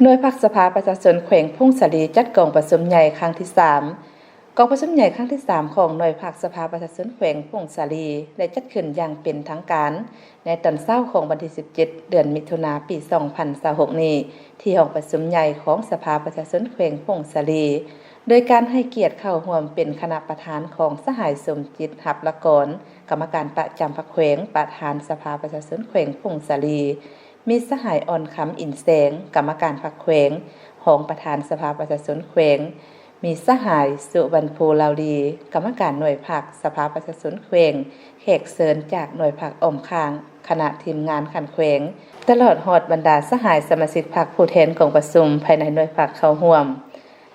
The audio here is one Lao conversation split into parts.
ໜ່ວຍພັກສະພາປະຊາຊົນແຂວງຜົ້ງສາລີ ຈັດກອງປະຊຸມໃຫຍ່ຄັ້ງທີສາມ. ກອງປະຊຸມໃຫຍ່ຄັ້ງທີສາມຂອງໜ່ວຍພັກສະພາປະຊາຊົນແຂວງຜົ້ງສາລີ ໄດ້ຈັດຂຶ້ນຢ່າງເປັນທາງການ ໃນຕອນເຊົ້າຂອງວັນທີສິບເຈັດ ເດືອນມິຖຸນາ ປີສອງພັນຊາວຫົກນີ້ ທີ່ຫ້ອງປະຊຸມໃຫຍ່ຂອງສະພາປະຊາຊົນແຂວງຜົ້ງສາລີ ໂດຍການໃຫ້ກຽດເຂົ້າຮ່ວມເປັນຄະນະປະທານຂອງສະຫາຍ ສົມຈິດ ຮັບລະກອນ ກຳມະການປະຈຳພັກແຂວງ, ປະທານສະພາປະຊາຊົນແຂວງຜົ້ງສາລີ, ມີສະຫາຍ ອ່ອນຄຳ ອິນແສງ ກຳມະການພັກແຂວງ, ຮອງປະທານສະພາປະຊາຊົນແຂວງ, ມີສະຫາຍ ສຸວັນພູ ລາວລີ ກຳມະການໜ່ວຍພັກສະພາປະຊາຊົນແຂວງ, ແຂກເຊີນຈາກໜ່ວຍພັກອ້ອມຂ້າງ, ຄະນະທີມງານຂັ້ນແຂວງ, ຕະຫຼອດຮອດບັນດາສະຫາຍສະມາຊິກພັກຜູ້ແທນກອງປະຊຸມພາຍໃນໜ່ວຍພັກເຂົ້າຮ່ວມ.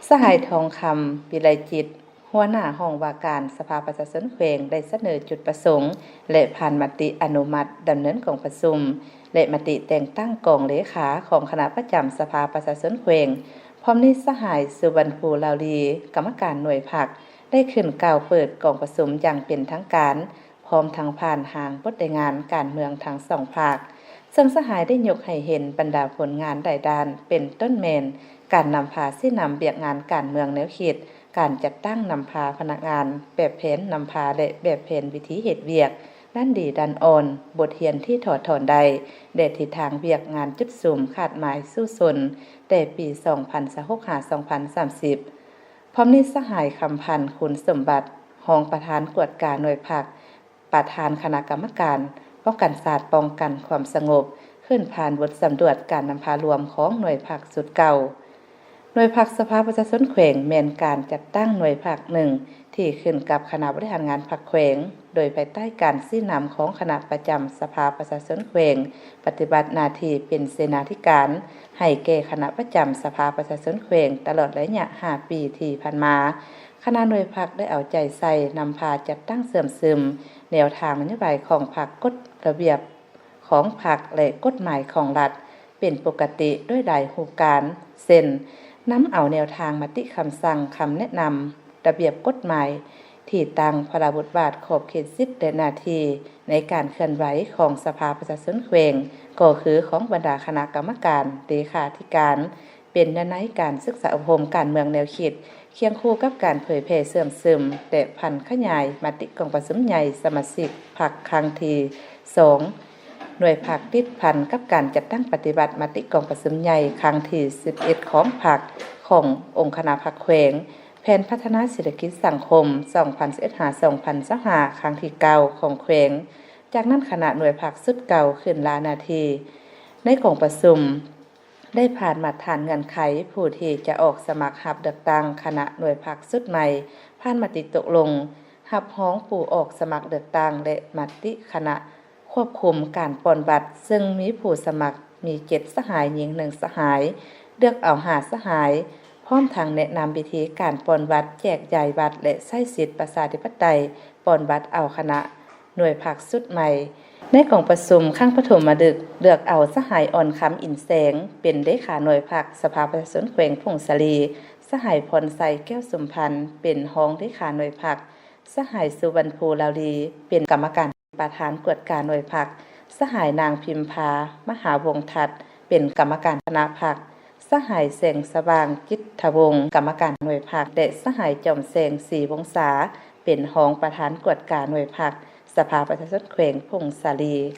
ສະຫາຍ ທອງຄຳ ວິໄລຈິດ ຫົວໜ້າຫ້ອງວ່າການສະພາປະຊາຊົນແຂວງ ໄດ້ສະເໜີຈຸດປະສົງ ແລະ ຜ່ານມະຕິອະນຸມັດດຳເນີນກອງປະຊຸມ ແລະ ມະຕິແຕ່ງຕັ້ງກອງເລຂາຂອງຄະນະປະຈຳສະພາປະຊາຊົນແຂວງ. ພ້ອມນີ້ສະຫາຍ ສຸວັນພູ ລາວລີ ກຳມະການໜ່ວຍພັກ ໄດ້ຂຶ້ນກ່າວເປີດກອງປະຊຸມຢ່າງເປັນທາງການ, ພ້ອມທັງຜ່ານຮ່າງບົດລາຍງານການເມືອງທັງສອງພາກ, ເຊິ່ງສະຫາຍໄດ້ຍົກໃຫ້ເຫັນບັນດາຜົນງານຫຼາຍດ້ານ ເປັນຕົ້ນແມ່ນການນຳພາຊີ້ນຳວຽກງານການເມືອງແນວຄິດ, ການຈັດຕັ້ງນຳພາພະນັກງານ, ແບບແຜນນຳພາ ແລະ ແບບແຜນວິທີເຮັດວຽກ, ດ້ານດີດ້ານອ່ອນ, ບົດຮຽນທີ່ຖອດຖອນໄດ້ ແລະ ທິດທາງວຽກງານຈຸດສຸມຄາດໝາຍສູ້ຊົນ ແຕ່ປີສອງພັນຊາວຫົກ ຫາ ສອງພັນສາມສິບ. ພ້ອມນີ້ສະຫາຍ ຄຳພັນ ຄູນສົມບັດ ຮອງປະທານກວດກາໜ່ວຍພັກ, ປະທານຄະນະກຳມະການປ້ອງກັນຊາດ ປ້ອງກັນຄວາມສະຫງົບ ຂຶ້ນຜ່ານບົດສຳຫຼວດການນຳພາລວມຂອງໜ່ວຍພັກຊຸດເກົ່າ. ໜ່ວຍພັກສະພາປະຊາຊົນແຂວງ ແມ່ນການຈັດຕັ້ງໜ່ວຍພັກໜຶ່ງ ທີ່ຂຶ້ນກັບຄະນະບໍລິຫານງານພັກແຂວງ, ໂດຍພາຍໃຕ້ການຊີ້ນຳຂອງຄະນະປະຈຳສະພາປະຊາຊົນແຂວງ ປະຕິບັດໜ້າທີ່ເປັນເສນາທິການ ໃຫ້ແກ່ຄະນະປະຈຳສະພາປະຊາຊົນແຂວງ ຕະຫຼອດໄລຍະຫ້າປີທີ່ຜ່ານມາ. ຄະນະໜ່ວຍພັກໄດ້ເອົາໃຈໃສ່ນຳພາຈັດຕັ້ງເຊື່ອມຊຶມແນວທາງນະໂຍບາຍຂອງພັກ, ກົດລະບຽບຂອງພັກ ແລະ ກົດໝາຍຂອງລັດເປັນປົກກະຕິໂດຍຫຼາຍຮູບການ ເຊັ່ນ ນຳເອົາແນວທາງມະຕິຄຳສັ່ງ, ຄຳແນະນຳ, ລະບຽບກົດໝາຍ, ທີ່ຕັ້ງ, ພາລະບົດບາດ, ຂອບເຂດສິດ ແລະ ໜ້າທີ່ໃນການເຄື່ອນໄຫວຂອງສະພາປະຊາຊົນແຂວງ ກໍຄືຂອງບັນດາຄະນະກຳມະການ, ເລຂາທິການ, ເປັນແນວໃນການສຶກສາອົບຮົມການເມືອງແນວຄິດ, ຄຽງຄູ່ກັບການເຜີຍແຜ່ເຊື່ອມຊຶມ ແລະ ຜັນຂະຫຍາຍມະຕິກອງປະຊຸມໃຫຍ່ສະມາຊິກພັກຄັ້ງທີສອງ. ໜ່ວຍພັກຕິດພັນກັບການຈັດຕັ້ງປະຕິບັດມະຕິກອງປະຊຸມໃຫຍ່ຄັ້ງທີສິບເອັດຂອງພັກ, ຂອງອົງຄະນະພັກແຂວງ, ແຜນພັດທະນາເສດຖະກິດສັງຄົມ ສອງພັນຊາວເອັດ ຫາ ສອງພັນຊາວຫ້າ ຄັ້ງທີເກົ້າຂອງແຂວງ. ຈາກນັ້ນຄະນະໜ່ວຍພັກຊຸດເກົ່າຂຶ້ນລາໜ້າທີ່. ໃນກອງປະຊຸມ ໄດ້ຜ່ານມາດຖານເງື່ອນໄຂຜູ້ທີ່ຈະອອກສະໝັກຮັບເລືອກຕັ້ງຄະນະໜ່ວຍພັກຊຸດໃໝ່, ຜ່ານມະຕິຕົກລົງຮັບຮອງຜູ້ອອກສະໝັກເລືອກຕັ້ງ ແລະ ມະຕິຄະນະຄວບຄຸມການປ່ອນບັດ, ເຊິ່ງມີຜູ້ສະໝັກມີເຈັດສະຫາຍ, ຍິງໜຶ່ງສະຫາຍ, ເລືອກເອົາຫ້າສະຫາຍ, ພ້ອມທັງແນະນຳວິທີການປ່ອນບັດ, ແຈກຢາຍບັດ ແລະ ໃຊ້ສິດປະຊາທິປະໄຕປ່ອນບັດເອົາຄະນະ ໜ່ວຍພັກຊຸດໃໝ່. ໃນກອງປະຊຸມຄັ້ງປະຖົມມະລຶກ ເລືອກເອົາສະຫາຍ ອ່ອນຄຳ ອິນແສງ ເປັນເລຂາໜ່ວຍພັກສະພາປະຊາຊົນແຂວງຜົ້ງສາລີ, ສະຫາຍ ພອນໄຊ ແກ້ວສົມພັນ ເປັນຮອງເລຂາໜ່ວຍພັກ, ສະຫາຍ ສຸວັນພູ ລາວລີ ເປັນກຳມະການປະທານກວດກາໜ່ວຍພັກ, ສະຫາຍ ນາງ ພິມພາ ມະຫາວົງທັດ ເປັນກຳມະການຄະນະພັກ, ສະຫາຍ ແສງສະຫວ່າງ ຈິດທະວົງ ກຳມະການໜ່ວຍພັກ ແລະ ສະຫາຍ ຈອມແສງ ສີວົງສາ ເປັນຮອງປະທານກວດກາໜ່ວຍພັກ ສະພາປະຊາຊົນແຂວງຜົ້ງສາລີ.